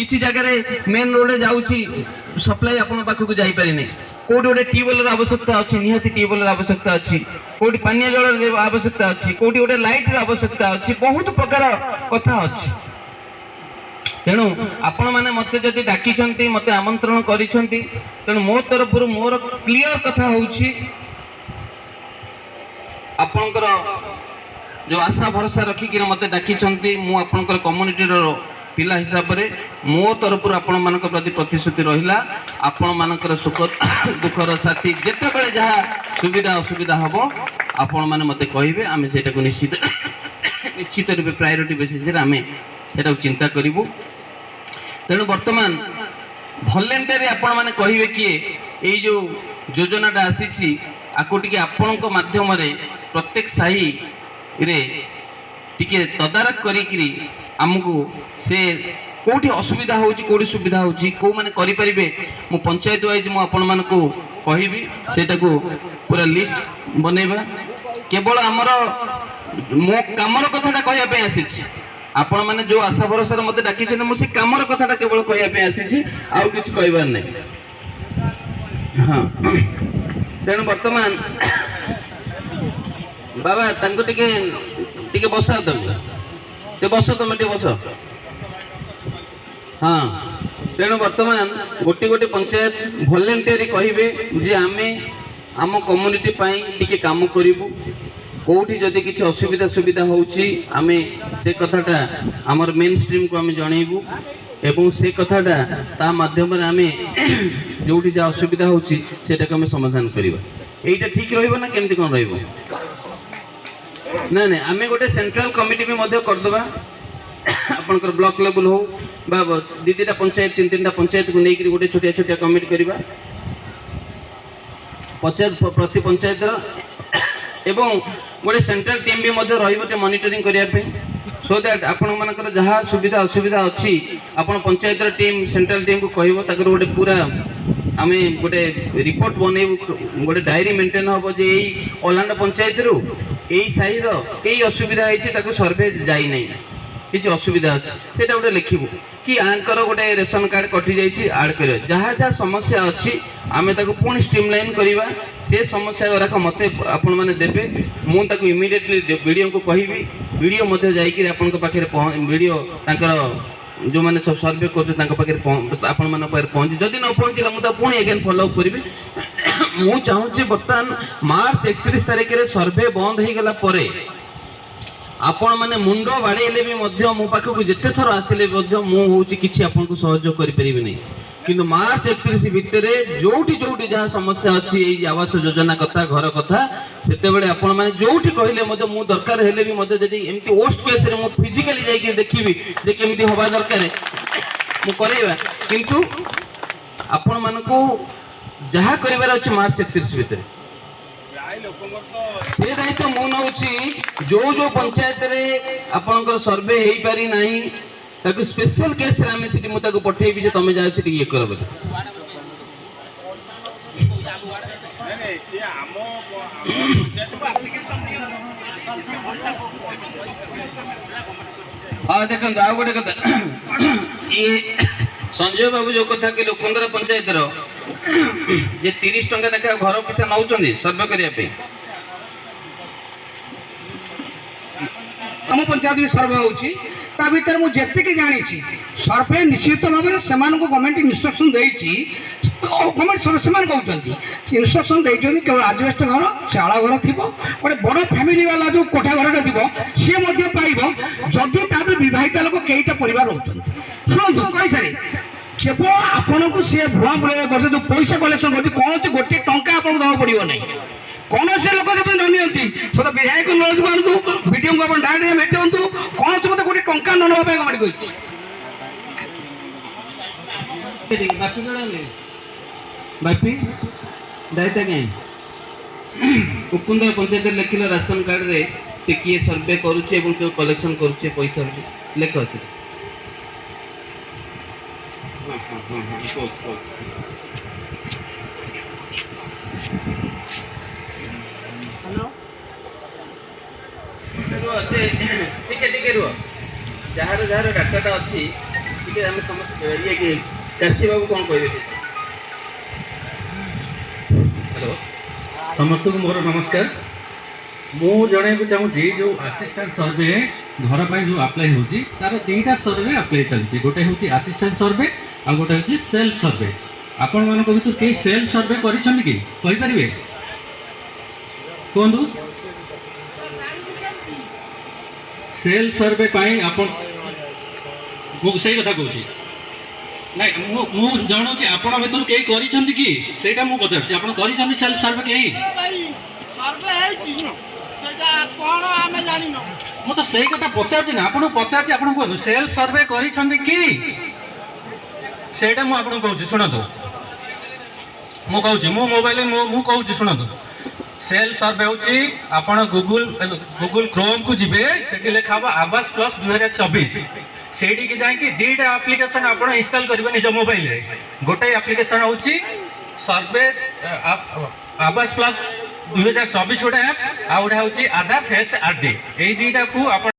କିଛି ଜାଗାରେ ମେନ୍ ରୋଡ଼ରେ ଯାଉଛି, ସପ୍ଲାଇ ଆପଣଙ୍କ ପାଖକୁ ଯାଇପାରିନି। କୋଉଠି ଗୋଟେ ଟ୍ୟୁବୱେଲ୍ର ଆବଶ୍ୟକତା ଅଛି, ନିହାତି ଟ୍ୟୁବୱେଲ୍ର ଆବଶ୍ୟକତା ଅଛି। କୋଉଠି ପାନୀୟ ଜଳର ଆବଶ୍ୟକତା ଅଛି, କୋଉଠି ଗୋଟେ ଲାଇଟ୍ର ଆବଶ୍ୟକତା ଅଛି। ବହୁତ ପ୍ରକାର କଥା ଅଛି। ତେଣୁ ଆପଣମାନେ ମୋତେ ଯଦି ଡାକିଛନ୍ତି, ମୋତେ ଆମନ୍ତ୍ରଣ କରିଛନ୍ତି, ତେଣୁ ମୋ ତରଫରୁ ମୋର କ୍ଲିଅର କଥା ହେଉଛି, ଆପଣଙ୍କର ଯେଉଁ ଆଶା ଭରସା ରଖିକିରି ମୋତେ ଡାକିଛନ୍ତି, ମୁଁ ଆପଣଙ୍କର କମ୍ୟୁନିଟିର ପିଲା ହିସାବରେ ମୋ ତରଫରୁ ଆପଣମାନଙ୍କ ପ୍ରତି ପ୍ରତିଶ୍ରୁତି ରହିଲା, ଆପଣମାନଙ୍କର ସୁଖ ଦୁଃଖର ସାଥୀ। ଯେତେବେଳେ ଯାହା ସୁବିଧା ଅସୁବିଧା ହେବ, ଆପଣମାନେ ମୋତେ କହିବେ, ଆମେ ସେଇଟାକୁ ନିଶ୍ଚିତ ନିଶ୍ଚିତ ରୂପେ ପ୍ରାୟୋରିଟି ବେସିସ୍ରେ ଆମେ ସେଇଟାକୁ ଚିନ୍ତା କରିବୁ। ତେଣୁ ବର୍ତ୍ତମାନ ଭଲେଣ୍ଟାରୀ ଆପଣମାନେ କହିବେ, କିଏ ଏଇ ଯେଉଁ ଯୋଜନାଟା ଆସିଛି, ଆକୁ ଟିକେ ଆପଣଙ୍କ ମାଧ୍ୟମରେ ପ୍ରତ୍ୟେକ ସାହିରେ ଟିକେ ତଦାରଖ କରିକିରି ଆମକୁ ସେ କେଉଁଠି ଅସୁବିଧା ହେଉଛି, କେଉଁଠି ସୁବିଧା ହେଉଛି, କେଉଁମାନେ କରିପାରିବେ, ମୁଁ ପଞ୍ଚାୟତ ୱାଇଜ୍ ମୁଁ ଆପଣମାନଙ୍କୁ କହିବି। ସେଇଟାକୁ ପୁରା ଲିଷ୍ଟ ବନେଇବା। କେବଳ ଆମର ମୋ କାମର କଥାଟା କହିବା ପାଇଁ ଆସିଛି। ଆପଣମାନେ ଯେଉଁ ଆଶା ଭରସାରେ ମୋତେ ଡାକିଛନ୍ତି, ମୁଁ ସେ କାମର କଥାଟା କେବଳ କହିବା ପାଇଁ ଆସିଛି, ଆଉ କିଛି କହିବାର ନାହିଁ। ହଁ, ତେଣୁ ବର୍ତ୍ତମାନ ବାବା, ତାଙ୍କୁ ଟିକେ ଟିକେ ବସାଅ, ତମେ ଟିକେ ବସ, ତମେ ଟିକେ ବସ। ହଁ, ତେଣୁ ବର୍ତ୍ତମାନ ଗୋଟେ ଗୋଟେ ପଞ୍ଚାୟତ ଭଲେଣ୍ଟିଆରି କହିବେ ଯେ ଆମେ ଆମ କମ୍ୟୁନିଟି ପାଇଁ ଟିକେ କାମ କରିବୁ। କେଉଁଠି ଯଦି କିଛି ଅସୁବିଧା ସୁବିଧା ହେଉଛି, ଆମେ ସେ କଥାଟା ଆମର ମେନ୍ ଷ୍ଟ୍ରିମ୍କୁ ଆମେ ଜଣେଇବୁ ଏବଂ ସେ କଥାଟା ତା ମାଧ୍ୟମରେ ଆମେ ଯେଉଁଠି ଯାହା ଅସୁବିଧା ହେଉଛି, ସେଇଟାକୁ ଆମେ ସମାଧାନ କରିବା। ଏଇଟା ଠିକ୍ ରହିବ ନା କେମିତି କ'ଣ ରହିବ? ନାଇଁ ନାଇଁ, ଆମେ ଗୋଟେ ସେଣ୍ଟ୍ରାଲ କମିଟି ବି ମଧ୍ୟ କରିଦେବା। ଆପଣଙ୍କର ବ୍ଲକ ଲେବୁଲ ହଉ ବା ଦୁଇ ଦୁଇଟା ପଞ୍ଚାୟତ, ତିନି ତିନିଟା ପଞ୍ଚାୟତକୁ ନେଇକରି ଗୋଟେ ଛୋଟିଆ ଛୋଟିଆ କମିଟି କରିବା, ପଞ୍ଚାୟତ ପ୍ରତି ପଞ୍ଚାୟତର, ଏବଂ ଗୋଟେ ସେଣ୍ଟ୍ରାଲ ଟିମ୍ ବି ମଧ୍ୟ ରହିବ ଟିକେ ମନିଟରିଂ କରିବା ପାଇଁ, ସୋ that ଆପଣମାନଙ୍କର ଯାହା ସୁବିଧା ଅସୁବିଧା ଅଛି, ଆପଣ ପଞ୍ଚାୟତର ଟିମ୍ ସେଣ୍ଟ୍ରାଲ ଟିମ୍କୁ କହିବ। ତାଙ୍କର ଗୋଟେ ପୁରା ଆମେ ଗୋଟେ ରିପୋର୍ଟ ବନେଇବୁ, ଗୋଟେ ଡାଏରୀ ମେଣ୍ଟେନ୍ ହେବ ଯେ ଏଇ ଅଲାଣ୍ଡ ପଞ୍ଚାୟତରୁ ଏଇ ସାହିର ଏଇ ଅସୁବିଧା ହେଇଛି, ତାକୁ ସର୍ଭେ ଯାଇନାହିଁ, କିଛି ଅସୁବିଧା ଅଛି, ସେଇଟା ଗୋଟେ ଲେଖିବୁ କି ଆଙ୍କର ଗୋଟେ ରେସନ କାର୍ଡ଼ କଟିଯାଇଛି, ଆଡ଼୍ କରିବା। ଯାହା ଯାହା ସମସ୍ୟା ଅଛି, ଆମେ ତାକୁ ପୁଣି ଷ୍ଟ୍ରିମଲାଇନ୍ କରିବା। ସେ ସମସ୍ୟା ଗୁଡ଼ାକ ମୋତେ ଆପଣମାନେ ଦେବେ, ମୁଁ ତାକୁ ଇମିଡ଼ିଏଟଲି ବିଡ଼ିଓଙ୍କୁ କହିବି। ବିଡ଼ିଓ ମଧ୍ୟ ଯାଇକିରି ଆପଣଙ୍କ ପାଖରେ, ବିଡ଼ିଓ ତାଙ୍କର ଯେଉଁମାନେ ସବୁ ସର୍ଭେ କରୁଛନ୍ତି, ତାଙ୍କ ପାଖରେ, ଆପଣମାନଙ୍କ ପାଖରେ ପହଞ୍ଚି, ଯଦି ନ ପହଞ୍ଚିଲା, ମୁଁ ତାକୁ ପୁଣି ଏଗେନ୍ ଫଲୋ ଅପ୍ କରିବି। ମୁଁ ଚାହୁଁଛି ବର୍ତ୍ତମାନ ମାର୍ଚ୍ଚ 31 ତାରିଖରେ ସର୍ଭେ ବନ୍ଦ ହେଇଗଲା ପରେ ଆପଣମାନେ ମୁଣ୍ଡ ବାଡ଼େଇଲେ ବି ମଧ୍ୟ, ମୋ ପାଖକୁ ଯେତେ ଥର ଆସିଲେ ବି ମଧ୍ୟ, ମୁଁ ହେଉଛି କିଛି ଆପଣଙ୍କୁ ସହଯୋଗ କରିପାରିବି ନାହିଁ। କିନ୍ତୁ ମାର୍ଚ୍ଚ 31 ଭିତରେ ଯୋଉଠି ଯୋଉଠି ଯାହା ସମସ୍ୟା ଅଛି, ଏଇ ଆବାସ ଯୋଜନା କଥା, ଘର କଥା, ସେତେବେଳେ ଆପଣମାନେ ଯୋଉଠି କହିଲେ ମଧ୍ୟ, ମୁଁ ଦରକାର ହେଲେ ବି ମଧ୍ୟ, ଯଦି ଏମିତି ୱର୍ଷ୍ଟ କେସ୍ରେ ମୁଁ ଫିଜିକାଲି ଯାଇକି ଦେଖିବି ଯେ କେମିତି ହବା ଦରକାର, ମୁଁ କରେଇବା। କିନ୍ତୁ ଆପଣମାନଙ୍କୁ ଯାହା କରିବାର ଅଛି ମାର୍ଚ୍ଚ 31 ଭିତରେ, ସେ ଦାୟିତ୍ୱ ମୁଁ ନେଉଛି। ଯୋଉ ଯୋଉ ପଞ୍ଚାୟତରେ ଆପଣଙ୍କର ସର୍ଭେ ହେଇପାରି ନାହିଁ, ତାକୁ ସ୍ପେଶାଲ କେସ୍ରେ ଆମେ ସେଠି ମୁଁ ତାକୁ ପଠେଇବି ଯେ ତମେ ଯାଅ ସେଠି ଇଏ କର ବୋଲି। ନାଇଁ, ସିଏ ଆମ ଆମ ପଞ୍ଚାୟତ ହଁ, ଦେଖନ୍ତୁ, ଆଉ ଗୋଟେ କଥା, ଇଏ ସଞ୍ଜୟ ବାବୁ ଯୋଉ କଥା କହିଲେ, କୁନ୍ଦରା ପଞ୍ଚାୟତର ଯେ 30 ଟଙ୍କା ଲେଖା ଘର ପିଛା ନେଉଛନ୍ତି ସର୍ଭେ କରିବା ପାଇଁ। ଆମ ପଞ୍ଚାୟତ ବି ସର୍ଭେ ହେଉଛି। ତା ଭିତରେ ମୁଁ ଯେତିକି ଜାଣିଛି, ସର୍ଭେ ନିଶ୍ଚିତ ଭାବରେ ସେମାନଙ୍କୁ ଗଭର୍ଣ୍ଣମେଣ୍ଟ ଇନଷ୍ଟ୍ରକ୍ସନ୍ ଦେଇଛି। ଗଭର୍ଣ୍ଣମେଣ୍ଟ, ସେମାନେ କହୁଛନ୍ତି, ଇନଷ୍ଟ୍ରକ୍ସନ୍ ଦେଇଛନ୍ତି, କେବଳ ଆଜବେଷ୍ଟ ଘର, ଚାଳ ଘର ଥିବ, ଗୋଟେ ବଡ଼ ଫ୍ୟାମିଲି ବାଲା ଯେଉଁ କୋଠା ଘରଟା ଥିବ, ସିଏ ମଧ୍ୟ ପାଇବ, ଯଦି ତା ଦେହରେ ବିବାହିତ ଲୋକ କେଇଟା ପରିବାର ରହୁଛନ୍ତି। ଶୁଣନ୍ତୁ, କହିସାରି, କେବଳ ଆପଣଙ୍କୁ ସିଏ ଭୁଆଁ ବୁଲେଇବା କରୁଛି। ଯେଉଁ ପଇସା କଲେକ୍ସନ୍ କରୁଛି, କୌଣସି ଗୋଟିଏ ଟଙ୍କା ଆପଣଙ୍କୁ ଦେବାକୁ ପଡ଼ିବ ନାହିଁ। କୌଣସି ଲୋକ ଯେମିତି ନ ନିଅନ୍ତି, ସେଟା ବିଧାୟକ ନଲେଜକୁ ଆଣନ୍ତୁ, ବିଡ଼ିଓଙ୍କୁ ଆପଣ ଡାଇରେକ୍ଟ ଭେଟନ୍ତୁ। କୌଣସି ମତେ ଗୋଟିଏ ଟଙ୍କା ନ ନେବା ପାଇଁ ଗଭର୍ଣ୍ଣମେଣ୍ଟ କହିଛି। ବାପି କୁଆଡ଼େ? ବାପି ଦାୟିତ୍ୱ କାହିଁ? କୁକୁନ୍ଦା ପଞ୍ଚାୟତରେ ଲେଖିଲ, ରାସନ କାର୍ଡ଼ରେ ସେ କିଏ ସର୍ଭେ କରୁଛି ଏବଂ କିଏ କଲେକ୍ସନ୍ କରୁଛି ପଇସା ବୋଲି ଲେଖ ଏଥିରେ। ହଁ ହଁ ହଁ, କହୁଛି କହୁଛି। ରୁହ, ସେ ଟିକେ ଟିକେ ରୁହ। ଯାହାର ଯାହାର ଡାଟାଟା ଅଛି, ଟିକେ ଟିକେ ଆମେ ସମସ୍ତେ ଇଏ କି ଚାଷୀ ବାବୁ କ'ଣ କହିବେ? ହ୍ୟାଲୋ, ସମସ୍ତଙ୍କୁ ମୋର ନମସ୍କାର। ମୁଁ ଜଣାଇବାକୁ ଚାହୁଁଛି, ଯେଉଁ ଆସିଷ୍ଟାଣ୍ଟ ସର୍ଭେ ଘର ପାଇଁ ଯେଉଁ ଆପ୍ଲାଏ ହେଉଛି, ତାର ଦୁଇଟା ସ୍ତରରେ ଆପ୍ଲାଏ ଚାଲିଛି। ଗୋଟେ ହେଉଛି ଆସିଷ୍ଟାଣ୍ଟ ସର୍ଭେ, ଆଉ ଗୋଟେ ହେଉଛି ସେଲ୍ଫ ସର୍ଭେ। ଆପଣମାନଙ୍କ ଭିତରୁ କେହି ସେଲ୍ଫ ସର୍ଭେ କରିଛନ୍ତି କି, କହିପାରିବେ? କୁହନ୍ତୁ। ସେଲ୍ଫ ସର୍ଭେ ପାଇଁ ଆପଣ, ମୁଁ ସେଇ କଥା କହୁଛି। ନାଇଁ, ମୁଁ ଜଣାଉଛି, ଆପଣ ଭିତରୁ କେହି କରିଛନ୍ତି କି, ସେଇଟା ମୁଁ ପଚାରୁଛି। ଆପଣ କରିଛନ୍ତି ସେଲ୍ଫ ସର୍ଭେ କେହି? ଭାଇ, ସର୍ଭେ ହେଇଛି, ସେଇଟା କଣ ଆମେ ଜାଣିନୁ। ମୁଁ ତ ସେଇ କଥା ପଚାରୁଛି ନା ଆପଣଙ୍କୁ, ପଚାରୁଛି। ଆପଣ କୁହନ୍ତୁ, ସେଲ୍ଫ ସର୍ଭେ କରିଛନ୍ତି କି? ସେଇଟା ମୁଁ ଆପଣଙ୍କୁ କହୁଛି, ଶୁଣନ୍ତୁ। ମୁଁ କହୁଛି, ମୁଁ ମୋବାଇଲରେ ମୁଁ କହୁଛି, ଶୁଣନ୍ତୁ। ସେଲ୍ଫ ସର୍ଭେ ହେଉଛି, ଆପଣ ଗୁଗୁଲ କ୍ରୋମ୍କୁ ଯିବେ, ସେଠି ଲେଖା ହେବ ଆବାସ ପ୍ଲସ୍ 2024। ସେଇଠିକି ଯାଇକି ଦୁଇଟା ଆପ୍ଲିକେସନ୍ ଆପଣ ଇନଷ୍ଟଲ୍ କରିବେ ନିଜ ମୋବାଇଲରେ। ଗୋଟେ ଆପ୍ଲିକେସନ୍ ହେଉଛି ସର୍ଭେ ଆବାସ ପ୍ଲସ୍ 2024 ଗୋଟେ ଆପ୍, ଆଉ ଗୋଟେ ହେଉଛି ଆଧାର ଫେସ୍ ଆର୍ ଡି। ଏଇ ଦୁଇଟାକୁ ଆପଣ